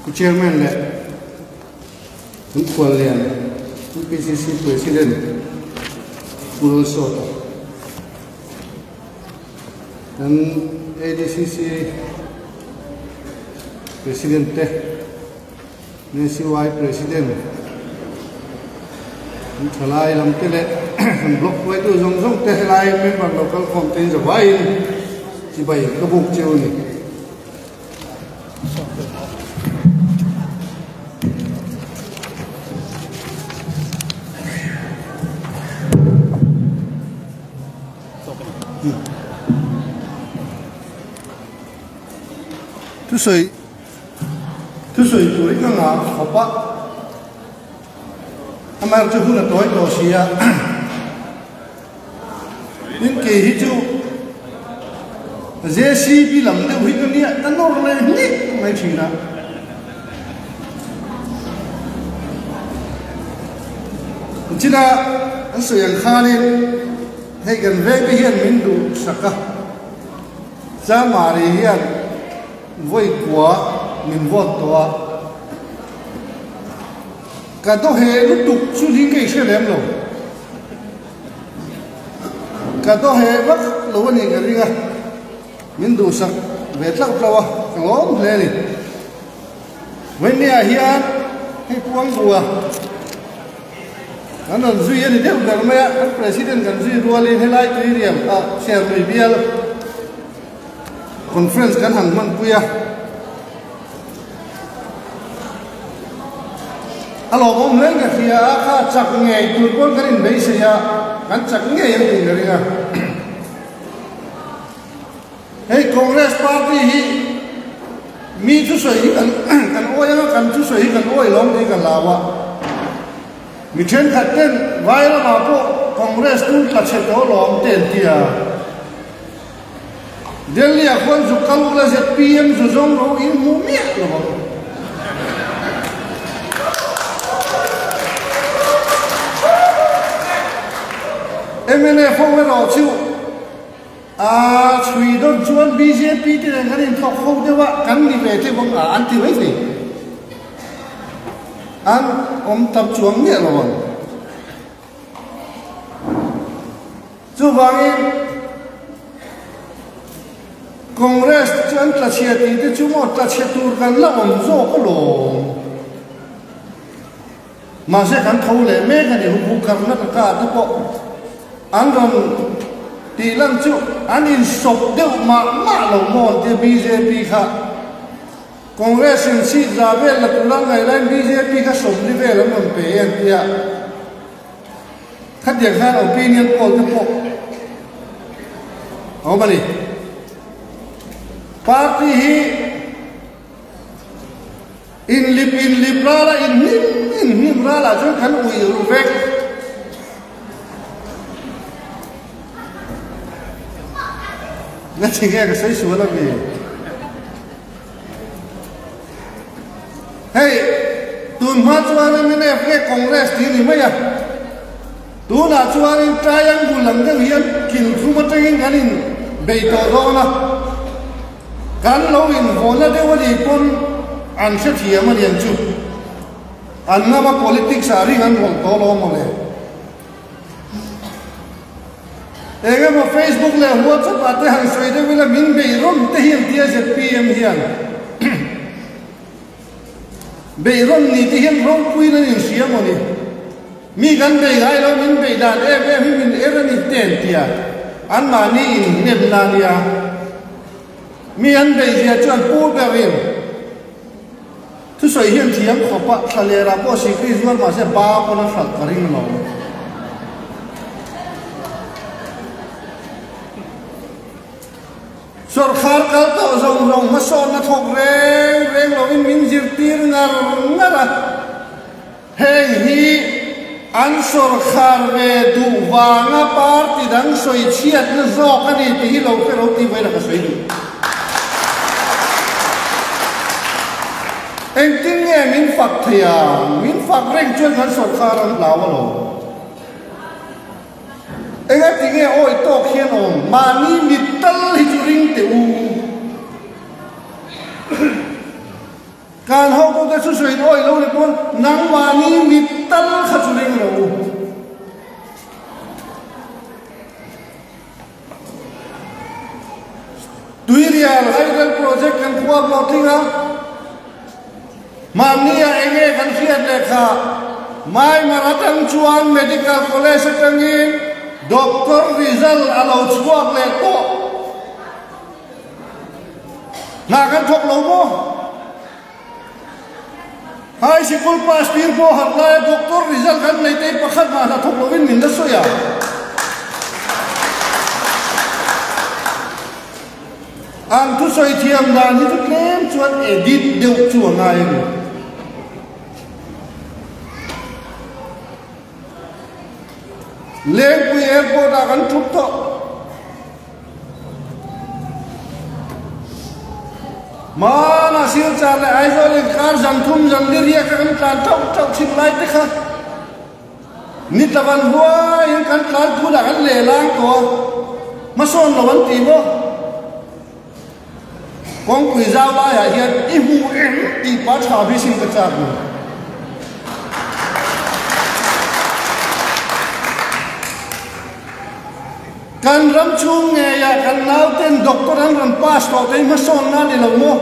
Pu Chairman leh kan khuallian UPCC President Pu Lalsawta, kan ADCC President te, NCY President kan thalai lam te leh kan block hruaitu zawng zawng te helai member lo kal khawm te in zavaiin chibai ka buk cheu a ni. Thusawi Thusawi tur hi ka ngah khawp a, amaherawh chu hun a tawi tawh si a, tin kei hi chu JCB lam deuh hi ka nia ka nawr leh hnik mai thin a. China an sawi ang khanin hei kan veng te hian min duhsak a, Chamari hian Vawi kua min vote tawh a, ka daw he lutuk chu hi ka i hre lem lo. Ka daw he vak lo a nih ka ring a, min duhsak ve tlauh tlauh a, ka lawm hle a ni. Vawinia hian hei puang bua kan rawn zui a ni deuh ber mai a, kan President kan zui rualin helai tuiriam ah Serlui bial, Conference kan han hmanpui a, a lawmawm hle ka hria a, kha chak ngei tur pawn kan inbeisei a, kan chak ngei ang tih ka ring a. Hei Congress party hi mi thusawi hi kan kan awi anga kan thusawi hi kan awi lawm tih ka hlau a, mi thenkhat ten vai ramah pawh Congress tun tla chhe tawh lawm te an ti a. Delhi ah khuan zuk kal ula zpm zu zawng ro in hmuh miah lo ang. Mnf ho erawh chu a chhui dawn chuan bjp te nen kan inthawk ho deuh a, kan ni ve thei bawk a an ti mai thei. An awm tam chuang miah lo ang. Chuvangin Congress chu an tlachhia tih te chu maw tlachhia tur kan la awm zawk alawm. Mahse kan tho leh mek a ni, Hu Karnataka te pawh an rawn tih lan chu an insawp deuh mah mah lo maw an tia bjp kha. Congress in seat za vel la tur an ngaih laiin bjp kha 40 vel an rawn pe e an tia. Khatiang khan opinion poll te pawh a awm a ni. Party hi inlip inlip ral a, inhnim inhnim ral ah chuan kan uih ru vek. Ngatinge ka sawi sual a mi? Hei, tun hma chuan mnf nge Congress tih a ni mai a, tunah chuanin triangle lam deuh hian kil thum atangin kan in bei tawh dawn a, kan lo invawnna deuh a nih pawn an hrethiam a niang chu, an ngama politics ah ring an rawlh tawh lo mawle. Eng emaw Facebook leh WhatsApp ah te han sawi deuh ila min bei rawn te hi an tia zpm hian bei rawn ni te hian ropui in an inhria maw ni? Mi kan bei ngai lo min bei dan em em hi min er a ni te an tia anmahni inhnem na nia mi an bei zia chuan pu berin Thusawi hian thiam khawp a, thla lerah pawh sikri zuar mahse ba pawn a hralh ka ring lo. Sawrkhar kal tawh zawng zawng hmasawnna thawk reng reng loin min zirtir ngar ngar a, heng hi an sawrkhar ve duh vanga party dang sawi chhiatna zawk a ni tih hi lo hre lo tih vawiin a ka sawi duh. Engtin nge min fak thei a? Min fak reng chuan kan sawrkhar an hlau alawm. Engati nge awi tawk hian awm? Mahni mit tal hi chu ring teh u. Kan hotute chu sawi awi lo ni pawn nangmahni mit tal kha chu ring lo u. Tuirial Hydel Project kan khua pawh tling a, mahnia enge kan hriat leh kha Maimar atang chuan Medical College atangin Doctor result a lo chhuak leh tawh. Hna kan thawk lo maw? High sikul pass tir pawh harh laia doctor result kan nei te pakhat mah hna thawk lovin min la sawi a. An thusawi thiam dan hi chu tlem chuan edit deuh chu a ngai a ni. Lengpui airport ah kan thup tawh. Hmana Silchar leh Aizawl inkar zan thum zan li riak a kan tlan tauh tauh thin lai te kha ni tla van huaiin kan tlan phun ah kan lehlang tawh a, hmasawn lo an ti maw? Kawngpui zau laiah hian i hmu em tih pa tha bi sin ka chak lo. Kan ram chhung ngeiah kan nauten doctor an rawn pass tawh te hi hmasawn na ni lo maw?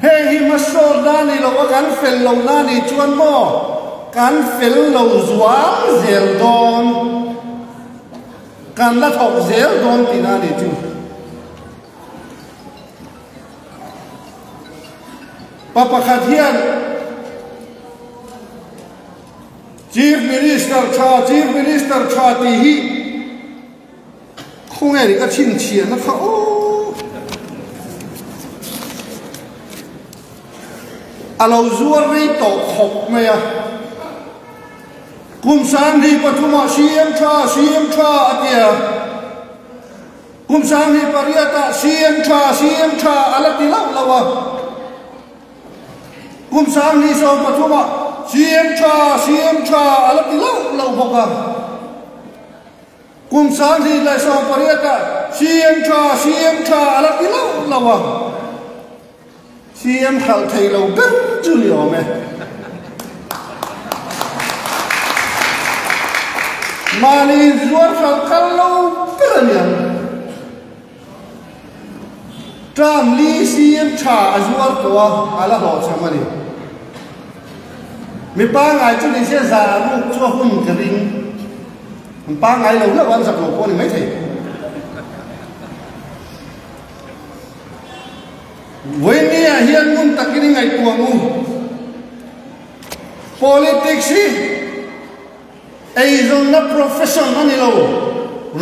Heng hi hmasawn na ni lo a kan fel lo na ni chuan maw kan fel lo zual zel dawn. Kan la thawk zel dawn tihna a ni chu. Pa pakhat hian Chief Minister tha, Chief Minister tha tih hi khawnge nih ka chhinchhiahna kha aw. A lo zuar rei tawh khawp mai a. Kum 23 ah CM tha, CM tha a ti a. Kum 28 ah CM tha, CM tha a la ti loh loh a. Kum 23 ah CM tha, CM tha a la ti loh loh bawk a. Kum 28 ah CM tha, CM tha a la ti loh loh a. CM hralh thei lo ber chu ni awm e. Mahni inzuar hralh kal lo ber a niang. Term li CM tha a zuar tawh a, a la hlawhchham a ni. Mi pangngai chu ni se za ruk chu a hun ka ring. An pangngai lo hlauh a, an zak lo pawh a ni maithei. Vawinia hian ngun takin i ngaihtuah ang u. Politics hi eizawnna profession a ni lo,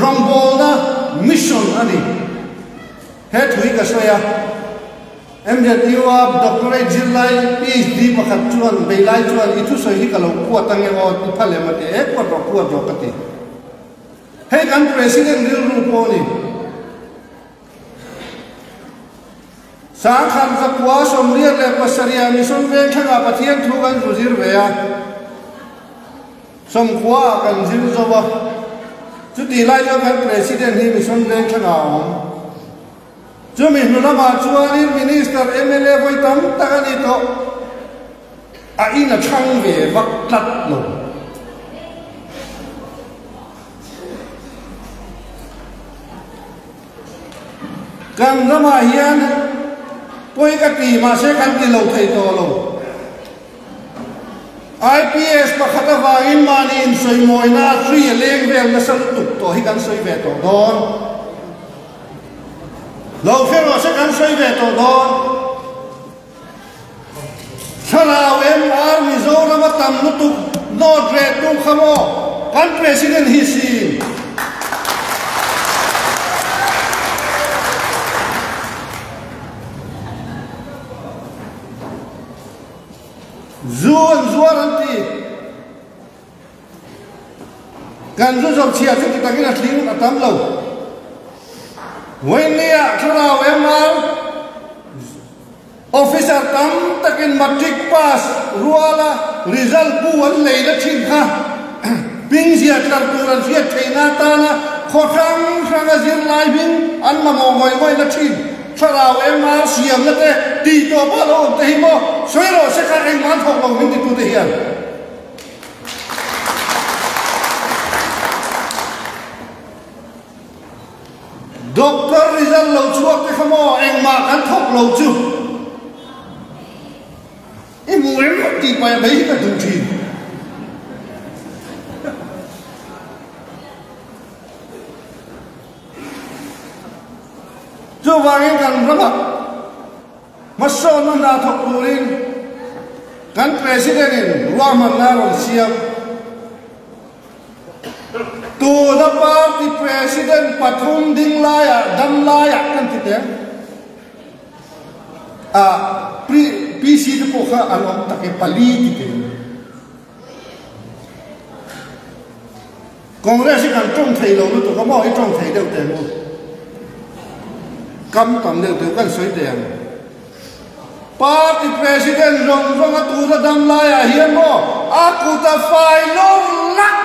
rawngbawlna mission a ni. He thu hi ka sawi a, MZU-a doctorate zirlai PhD pakhat chuan beilai chuan i thusawi hi ka lo kuat ang e aw ti phal em a ti, e kuat rawh kuat rawh ka ti. Hei kan President rilru pawh a ni. Sangkhat zakua 87 Mission Veng thlangah Pathian thu kan zu zir ve a, sawmkhua ah kan zir zo a, chutih lai chuan kan President hi Mission Veng thlangah a awm. Chumi hnu lamah chuanin Minister, mla vawi tam tak a ni tawh. A in a chhang ve vak tlat lo. Kan ramah hian pawi ka ti mahse kan ti lo thei tawh lo. IPS pakhat avangin mahni insawimawina a hri a leng vel nasa lutuk tawh hi kan sawi ve tawh dawn. Lo hre rawh se kan sawi ve tawh dawn. Thlarau MR Mizoram a tam lutuk nawt reh tu kha maw kan President hi sin. Zu an zuar an ti. Kan zu zawrh chhia chu ti takin a thling a tam lo. Vawinia thlarau MR Officer tam takin matric pass ruala result bu an lei na thin kha pingzia tlar tur an hriat theihna atana khaw hrang hranga zirlai hming an mamawh ngawih ngawih na thin. Thlarau MR siamna te tih tawh pawh lo awm te hi maw sawi rawh se kha engmah an thawk lo min titu te hian. Doctor result lo chhuak te kha maw engmah kan thawk lo chu i hmu em tih paih mai hi ka duh thin. Chuvangin kan ramah hmasawnna hna thawk turin kan President-in ruahmanna a rawn siam. Tuna party President pathum ding laiah dam laiah kan ti teng a, PC te pawh kha an awm tak e, pali ti teng. Congress hi kan tawng thei lo lutuk a maw i tawng thei deuh teh ang u. Kam tam deuh deuh kan sawi teh ang. Party President zawng zawng a tuna dam laiah hian maw a kut a fai lawr lak.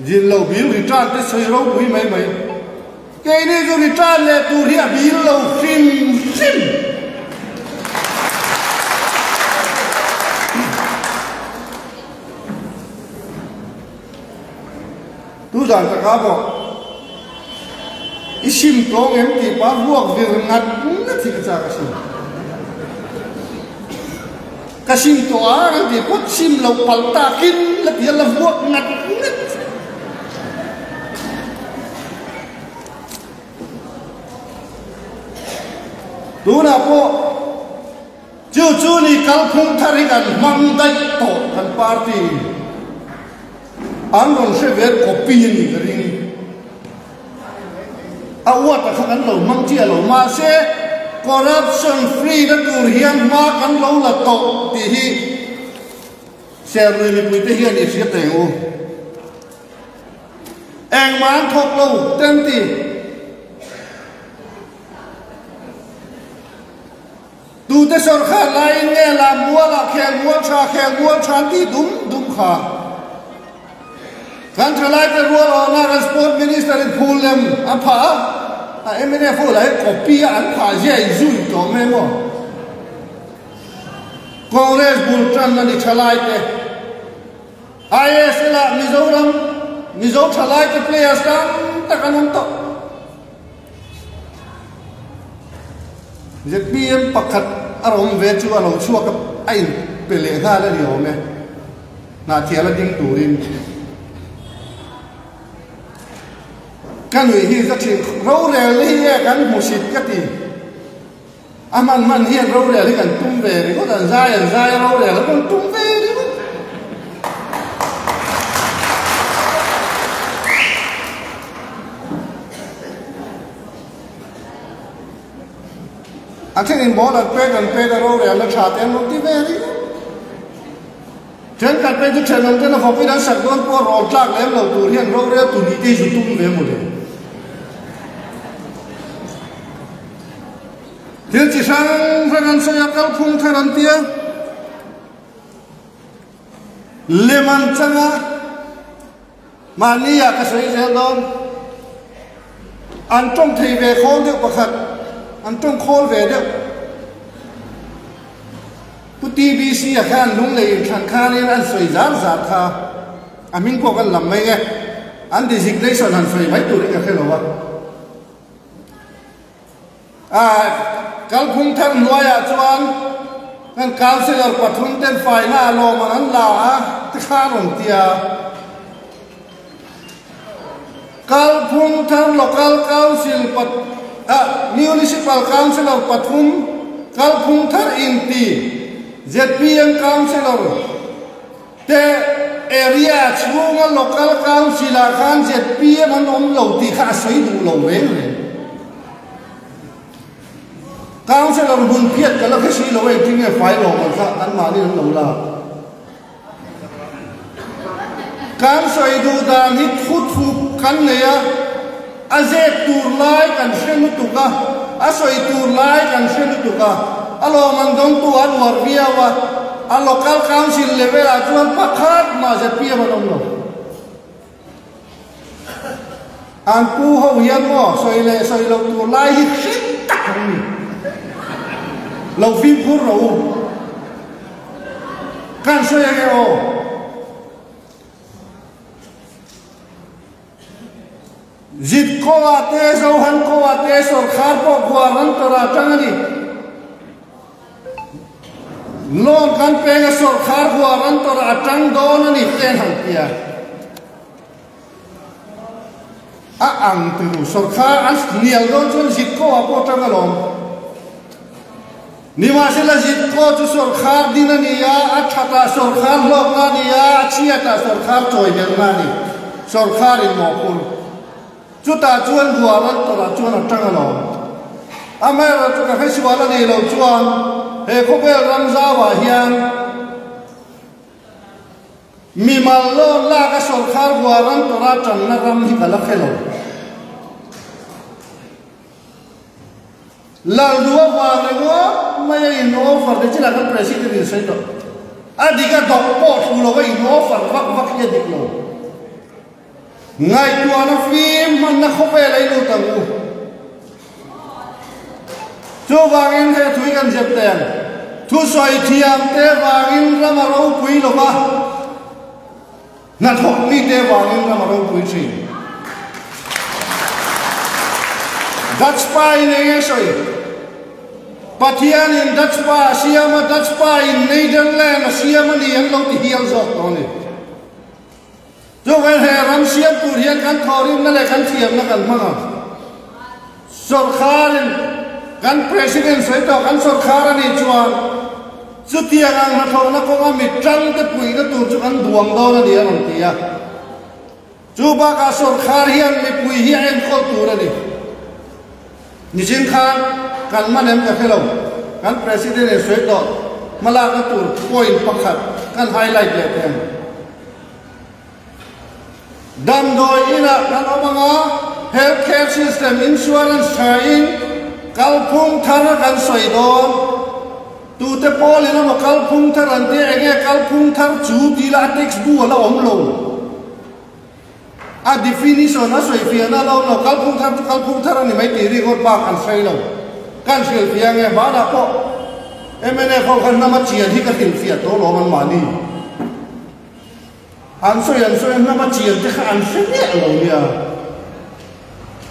Zin lo bil return te sawi ropui mai mai. Keini chu return leh tur hi a bil lo hrim hrim. Tu dan taka maw i sim tawng em tih pah vuak vir ngat ngat hi ka chak a sin. Ka sim tawh a kan ti phawt, sim loh palh takin la ti a la vuak ngat ngat. Tunah pawh chu chu ni kalphung thar hi kan hmang daih tawh kan party in an rawn hre ve copy a nih ka ring. A uata kha kan lo hmang chiah lo. Mahse, corruption free na tur hian hma kan lo la tawh tih hi Serlui mipuite hian i hria teng u. Engmah an thawk lo ten ti. Tute sawrkar laiin nge lam mualah khel mual tha, khel mual tha an tih dum dum kha. Kan thalaite rual awhna kan Sport Minister in phul lem a phah a, a mnf ho lah hi copy a an phah zia in zui tawh mai maw. Congress bul tan a ni thalaite. ISL ah Mizoram Mizo thalaite players tam tak an awm tawh. Zpm pakhat a rawn ve chu a lo chhuak a, a in pe leh nghal a ni awm e, Hnahthial a ding turin. Ka nuih hi ka thin rorel hi e kan hmusit ka ti. A hman hman hian rorel hi kan tum ve ringawt, an zai an zai a rorel an rawn tum ve ringawt. A thenin ball an pek an pek a rorel na tha te an rawn ti ve ringawt. Thenkhat phei chu thenawm ten a fawpin an sak dawn pawh rawl tlak lem lo tur hian rorel tu nih te hi zu tum ve maw le. Thil chi hrang hrang an sawi a, kalphung thar an ti a, lem an chang a, mahni ah ka sawi zel dawn. An tawng thei ve khawl deuh pakhat, an tawng khawl ve deuh. Pu TBC a khan lunglei inthlan khanin an sawi zar zar kha, a hming pawh kan lam mai e, an designation han sawi mai turin ka hre lo a. A kalphung thar hnuaiah chuan kan councillor pathum ten faina a lawm ang an la a ti kha a rawn ti a. Kalphung thar local council municipal councillor pathum kalphung thar inti zpm councillor Te area chhunga local council ah khan zpm an awm lo tih kha a sawi duh lo reng reng. Councillor hmun phiat ka la hre si lo engtin nge fai lawm ang kha anmahni an lo la. Kan sawi duh dan hi thu thup kan nei a, a zep tur lai kan hre lutuk a, a sawi tur lai kan hre lutuk a, a lawm an dawngtu an uar viau a, a local council level ah chuan pakhat mah zpm an awm lo. An pu ho hian maw sawi leh sawi loh tur lai hi hre tak ang ni. Lo fimkhur rawh u. Kan sawi ange aw. Zit kawngah te, Zohan kawngah te sawrkhar pawh khuar an tawrh ah tang a ni. Loan kan peng a sawrkhar khuar an tawrh ah a tang dawn a ni te an han ti a. A ang ti ru, sawrkhar an hnial dawn chuan zit kawngah pawh tang alawm. Nimahsela zit kaw chu sawrkhar din a ni a, a thatah sawrkhar hlawkna a ni a, a chhiatah sawrkhar chawihelna a ni. Sawrkharin mawhphur. Chutah chuan ruah ral tawrah chuan a tang alawm. Amaherawhchu ka hresual a nih loh chuan he khawvel ram zauah hian Mimal loan lak a sawrkhar ruah ral tawrah tanna ram hi ka la hre lo. Lalduh avang ringawt mai a in offer te chilah kan President in sawi tawh. A dik a dawk pawh thu lo a in offer vak vak hi a dik lo. Ngaihtuahna fim hmanna khawvel a i lut ang u. Chuvangin he thui kan zep teng. Thusawi thiam te vangin ram a ropui lo va. Hnathawk mite vangin ram a ropui thin. Dutch pa in eng nge sawi? Pathianin Dutch pa a siam a, Dutch pa in Nederland a siam a ni an lo ti hial zawk tawh a ni. Chuvang he ram siam tur hian kan thawhrimna leh kan thiamna kan hmang ang. Sawrkharin kan President sawi tawh kan sawrkhar a nih chuan chutiang ang hnathawhna kawnga mi tangte puihna tur chu kan duang dawn a ni a rawn ti a. Chu bakah sawrkhar hian mipui hi a enkawl tur a ni. Nichin khan kan man em ka hre lo, kan President in sawi tawh hmalakna tur point pakhat kan highlight leh thei ang. Damdawi inah kan awm ang a, health care system insurance thain kalphung thar kan sawi dawn. Tute pawlin emaw kalphung thar an tia enge kalphung thar chu tih lah a text bu a la awm lo. A definition a sawi fiahna a la awm lo, kalphung thar chu kalphung thar a ni mai tih ringawt bak kan hre lo. Kan hrilhfiah nge hmanah pawh mnf ho khan hnama chian hi ka hrilhfiah tawh lawm anmahni. An sawi an sawi a hnam a chian te kha an hre miah lo nia.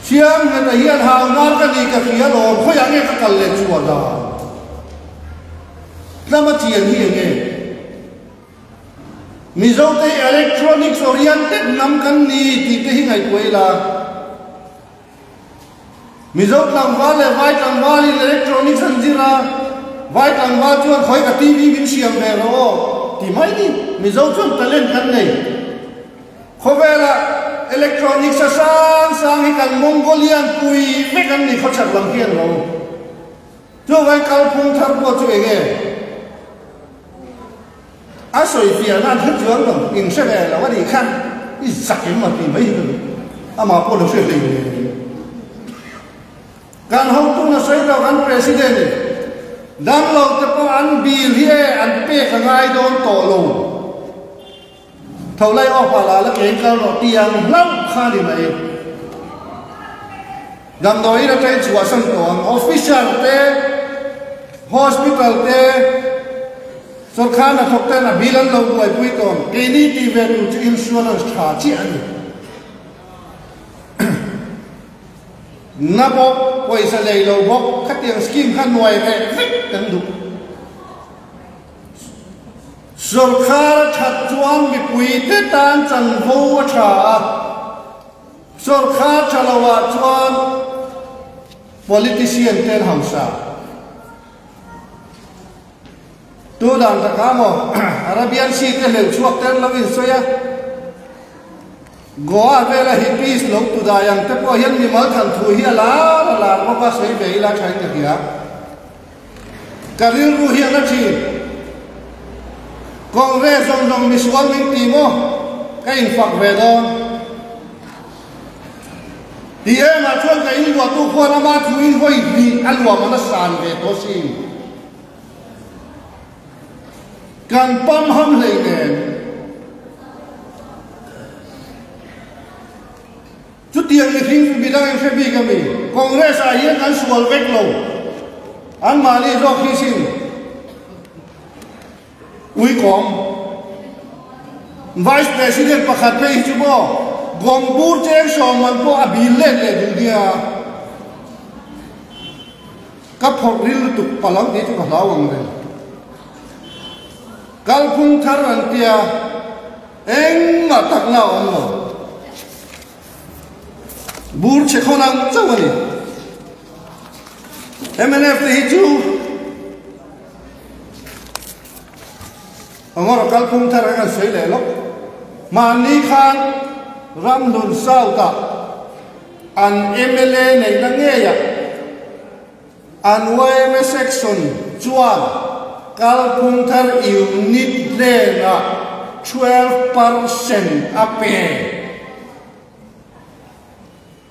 Siam ngheta hian hau ngar ka ni ka hria lawm khawiah nge ka kal leh chhuah dan. Hnam a chian hi enge? Mizo te hi electronics oriented hnam kan ni tih te hi ngaihtuah ila. Mizo tlangval leh vai tlangval in electronics an zir a, vai tlangval chuan khawi ka TV min siam ve rawh aw ti mai ni. Mizo chuan talent kan nei. Khawvela electronics a sang sang hi kan Mongolian pui vek an ni khawchhak lam hian lo. Chuvangin kalphung thar pawh chu eng nge? A sawi fiahna an hre chuang lo, in hre ve lo a nih kha, i zak em a ti mai hi ka duh. Amah pawh lo hre hlei ve. Kan hotuna sawi tawh kan President in damlo te pawh an bill hi e an pek a ngai dawn tawh lo. Tho lai awk ah la la ke in kal rawh ti ang hlauh kha ni mai. Damdawiin atangin chhuahsan tawh ang. Officer te, hospital te, sawrkar hnathawk ten a bill an lo buaipui tawh ang. Keini tih ve tur chu insurance tha chiah a ni. Na bawk, pawisa lei lo bawk, khatiang scheme kha nuai reh vek kan duh. Sawrkar a that chuan mipuite tan chanvo a tha a. Sawrkar tha lo ah chuan politician te an hausa. Tu dan tak a maw Arabian Sea te hleuh chhuak ter lo in sawi a, Goa vela hippies lo tu dai ang te pawh hian mimal than thu hi a lar a lar bawk a sawi ve ila tha in ka hria. Ka rilru hian a thin. Congress zawng zawng misual min ti maw? Ka infak ve dawn. Ti emah chuan ka inluahtu khuan ama thuin hawi hnih a luam a la san ve tawh sin. Kan pam ham hleinem. Chutiang mihring chu midang in hre bik a mi? Congress ah hian kan sual vek lo. Anmahni zawk hi sin. Uikawm Vice President pakhat phei hi chu maw Gawmbur cheng sawm man pawh a bil let leh duh nia. Ka phawrh ril lutuk palh ang tih chu ka hlau ang reng. Kalphung thar an tia engmah takna a awm lo. Bur chhe khawn ang chauh a ni. Mnf te hi chu Angawra kalphung thar ang an sawi leh lawk. Mahni khan Ramhlun South ah an mla neihna ngeiah an yma section chuan kalphung thar unit hnenah 12% a pe.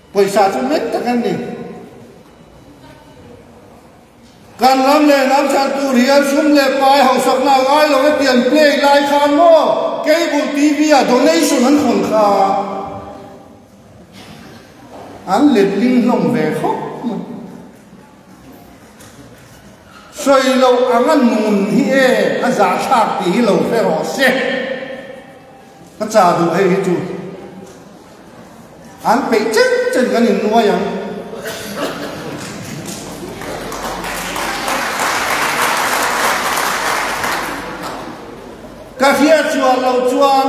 Pawisa chu met tak an ni. Kan ram leh hnam chhan tur hian sum leh pai hausakna a ngai lo e tih an play lai khan maw cable TV ah donation an hawn kha an letling hlawm ve khawp mai. Sawi loh anga nun hi e a zahthlak tih hi lo hre rawh se. Ka cha duh hei hi chu an peih chen chen kan innuai ang. Ka hriat chhuah loh chuan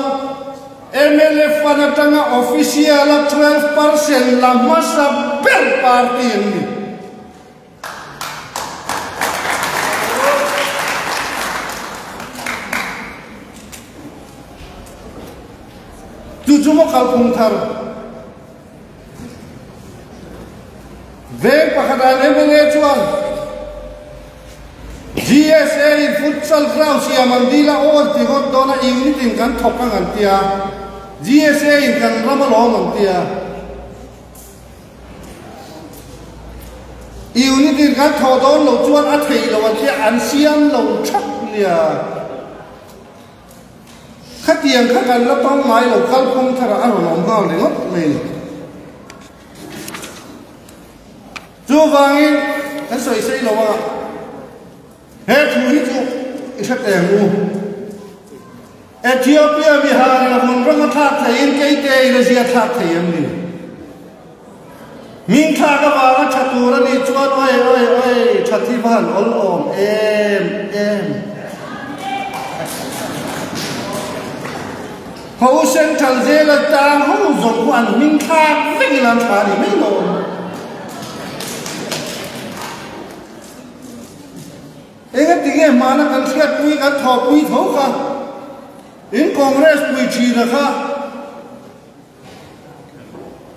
mla fund atanga official a 12% la hmasa ber party an ni. Chu chu maw kalphung thar veng pakhatah mla chuan GSA in futsal ground siam an dil a aw an ti ngawt dawn a unit in kan thawk ang an tia GSA in kan ram alawm an tia. Unit in kan thawh dawn lo chuan a theih lo an tia an siam lo thap nia. Khatiang kha kan la tawng ngai lo kalphung thar ah a rawn awm nghal ringawt mai ni. Chuvangin kan sawi sei lo a, he thu hi chu i hre teh ang u. Ethiopia mihar in a vun ram a thlak thei in keite in a zia thlak thei em ni? Hming thlak avanga tha tur a nih chuan oi oi oi tha thi va han awl awm em em. Ho Central Jail a tang ho zawng khu an hming thlak vek in an tha ni mai lo. Engati nge hmana kan hriatpui kan thawhpui tho kha in Congress pui thina kha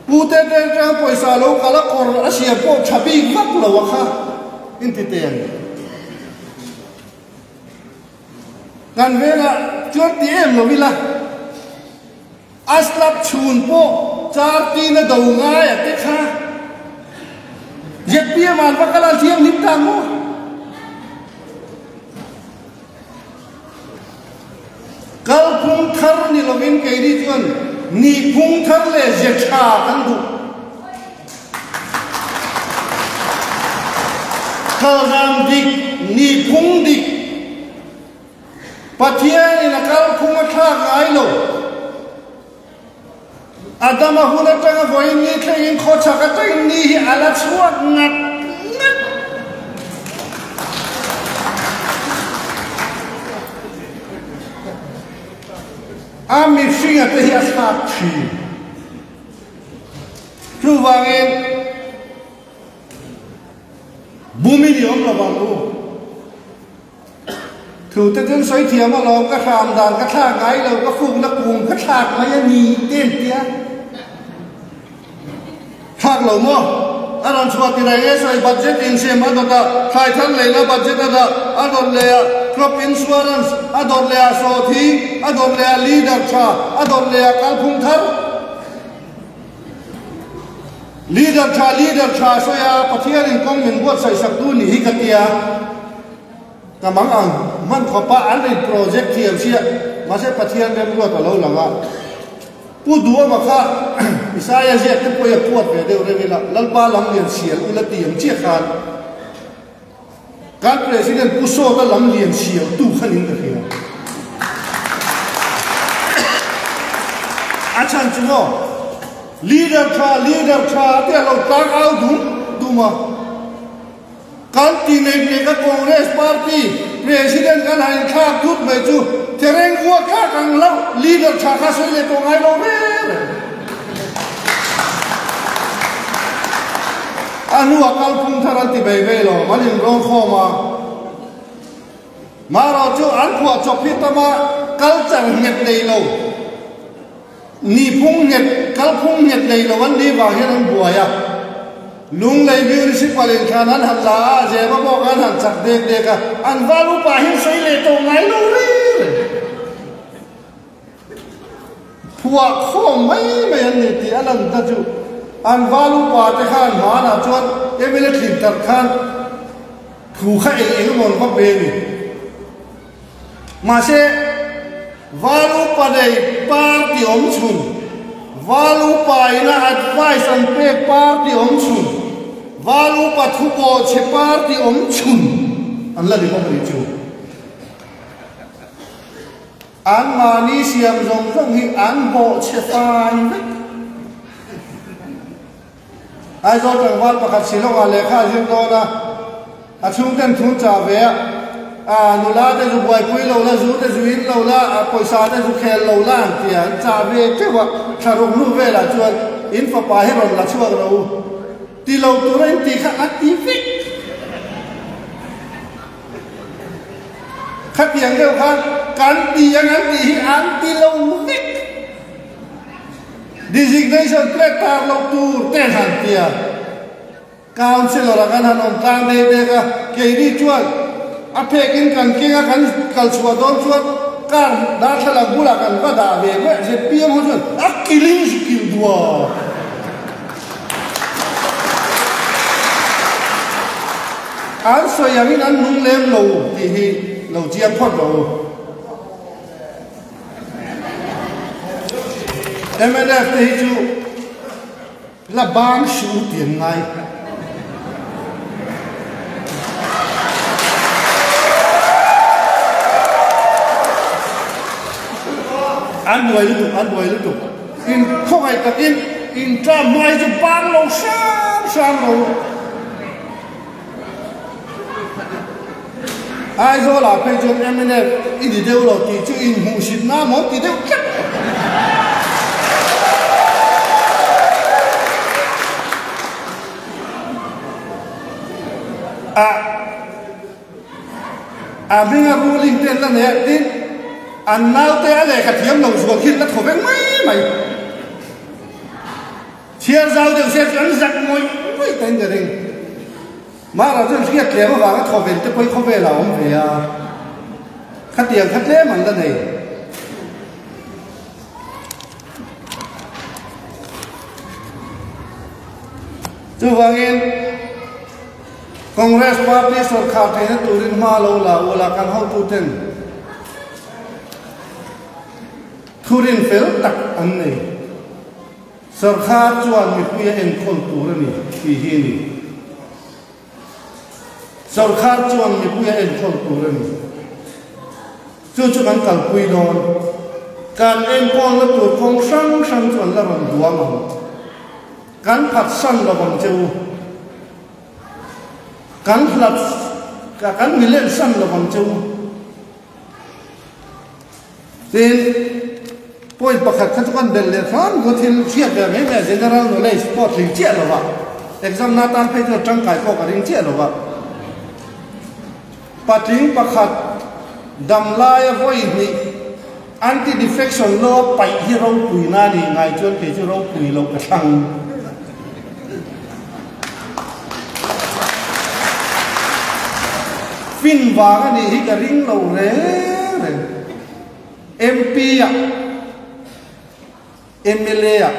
Pu te te atang pawisa lo kal a kawr a siam pawh tha bik vak lo a kha in ti teng. Kan vengah chuan ti em lo ila a slab chhun pawh char tina do ngai a te kha zpm an va kal a thianghlim ta maw? Kalphung thar ni lovin keini chuan nihphung thar leh ze tha kan duh. Kaldan dik, nihphung dik, Pathianin a kalphung a thlak ngai lo. Adama hun atanga vawiin ni thlengin khawchhak atangin ni hi a la chhuak ngat ngat. A mihringa te hi a thlak thin. Chuvangin bumin i awm lovang u. Thu te chuan sawi thiam alawm ka hram dan ka thlak ngai lo ka fukna kung ka thlak mai a ni te an tia. Thlak lo maw? A rawn chhuah ti reng e sawi budget insiam a dawt a, thlai thar leina budget a dah, a dawt leh a crop insurance, a dawt leh a sawhthing, a dawt leh a leader tha, a dawt leh a kalphung thar. Leader tha leader tha sawi a Pathianin kawng min buatsaih sak tu ni hi ka tia. Ka mang ang hman khawp a an in project thiam sia mahse Pathian remruat a lo lang a. Pu Duama kha i Isaia ziak te pawh hi a kuat ve deuh reng ila, Lalpa lam lian sial ula ti ang chiah khan kan President Pu Sawta lam lian sial tu khan in ka hria. A chhan chu maw Leader tha, Leader tha te a lo tlang au dum dum a. Kan ti nek nek a Congress party President kan han inthlak thut mai chu thereng vua thlak ang lo leader tha kha sawi leh tawh ngai lo reng reng. A hnuah kalphung thar an ti bei ve lo, an inrawn khawm a. Marawh chu an phuah chawp hi tama culture nghet nei lo. Nihphung nghet, kalphung nghet nei lo an nih vang hian an buai a. Lunglei Municipal in khan an han la a, Zema bawk an han chak dek dek a, an val upa hian sawi leh tawh ngai lo reng reng. Phuah khawm mai mai an ni tih a lan ta chu an val upa te khan hmanah chuan MLA tling tak khan thu kha eng eng emaw an va pe a ni. Mahse, Val upa nei party awm chhun, Val upa ina advice an pek party awm chhun, Val upa thu pawh chhe party awm chhun an la ni bawk a nih chu. An mahni siam zawng zawng hi an bawh chhe fai vek. Aizawl tlangval pakhat Shillong-ah lehkha a zir dawn a, a chhungten thun chah ve a, a nula te zu buaipui lo la, zu te zu in lo la, a pawisa te zu khel lo la an ti a, an chah ve teuh a, thla ruk hnu velah chuan in fapa hi rawn la chhuak lo u, ti lo tura in tih kha a ti vek. Khatiang deuh khan kan ti ang an tih hi an ti lo vek. Designation plate tar loh tur te han ti a, Councillor a kan han awm tlang dek dek a, keini chuan a phek in kan keng a, kan kal chhuah dawn chuan car darthlalang bulah kan va dah ve mai a, zpm ho chuan a kilin zu kil duah. An sawi angin an nung lem lo tih hi lo chiang phawt rawh u. Mnf te hi chu la bang hru ti an ngai. An buai lutuk, an buai lutuk. In khawngaih takin in term hma hi chu bang lo hrang hrang lo. Aizawl ah phei chuan mnf i ni deuh lo tih chu inhmuhsit na maw ti deuh tlat. A a hminga ruling te an la nei a tin an naute a lehkha thiam lo zual khi an la thaw vek mai mai. Chhiar zau deuh se chu an zak ngawih ngawih ta in ka ring. Mahra chuan hriat tlem avanga thawven te pawh hi khawvelah a awm ve a, khatiang kha tlem an la nei. Chuvangin Congress party sawrkhar theihna turin hma lo la ula kan hotuten thurin fel tak an nei. Sawrkhar chuan mipui a enkawl tur a ni tih hi a ni. Sawrkhar chuan mipui a enkawl tur a ni. Chu chu kan kalpui dawn. Kan enkawlna tur kawng hrang hrang chu an la rawn duam ang. Kan phatsan lo ang che u. Kan hlat, kan milensan lo ang che u. Tin, point pakhat kha chu kan belh leh hram chu thil hriat ve mai mai a, general knowledge pawh tling chiah lo va, exam na tan phei chuan tangkai pawh ka ring chiah lo va. Patling pakhat dam laia vawi hnih anti-defection law paih hi ropui na nih ngai chuan kei chu ropui loh ka thlang. Fin vang a nih hi ka ring lo reng reng. MP ah, mla ah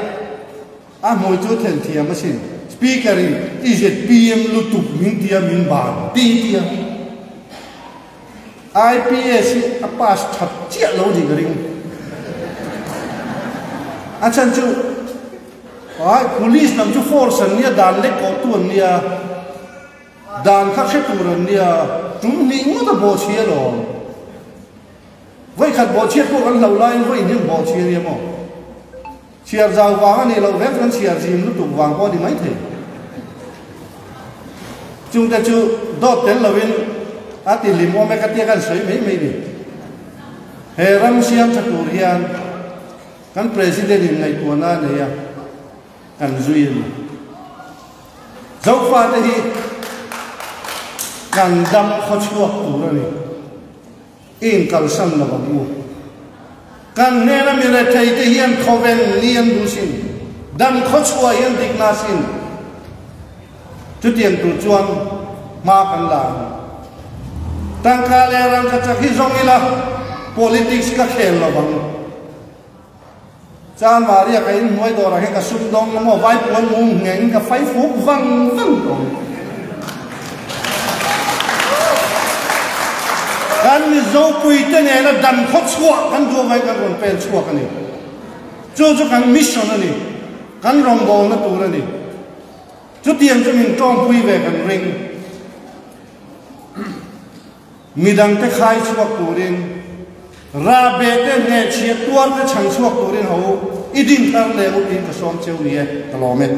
a hmui chu then thiam asin. Speaker in i zpm lutuk min tia min ban ti tia. IPS hi a pass that chiah lo nih ka ring. A chhan chu. Ai, police lam chu force an nia, dan lek kawhtu an nia, dan kha hre tur an nia, tum hnih ngawt a bawhchhia alawm. Vawikhat bawhchhiat pawh kan hloh laiin vawi hnim bawhchhia nia maw? Chhiar zau vang a nih loh vek chuan chhiar zim lutuk vang pawh a ni maithei. Chungte chu dawt tel loin a ti hlim awm e ka tia kan sawi mai mai ni. He ram siam tha tur hian kan President in ngaihtuahna a nei a, kan zui a ni. Zofate hi kan dam khawchhuak tur a ni. I inkalsan lo ang u. Kan hnena mi rethei te hian khawven ni an duh sin, dan khawchhuah hi an dik na sin. Chutiang tur chuan hma kan la ang. Tangka leh rangkachak hi zawng ila politics ka khel lo ang. Chan Maria ka in hnuai dawrah hian ka sum dawng na maw vai puan mum ngheng ka fai fuk vang vang tawh. Kan Mizo puite nena dan khaw chhuah kan duh avangin kan rawn pen chhuak a ni. Chu chu kan mission a ni. Kan rawngbawlna tur a ni. Chutiang chu min tawngpui ve kan ring. Midangte khai chhuak turin, rahbeh te hnehchhiah tuar te chhan chhuak turin ho i din thar leh u tiin ka sawm cheu ni e, ka lawm e.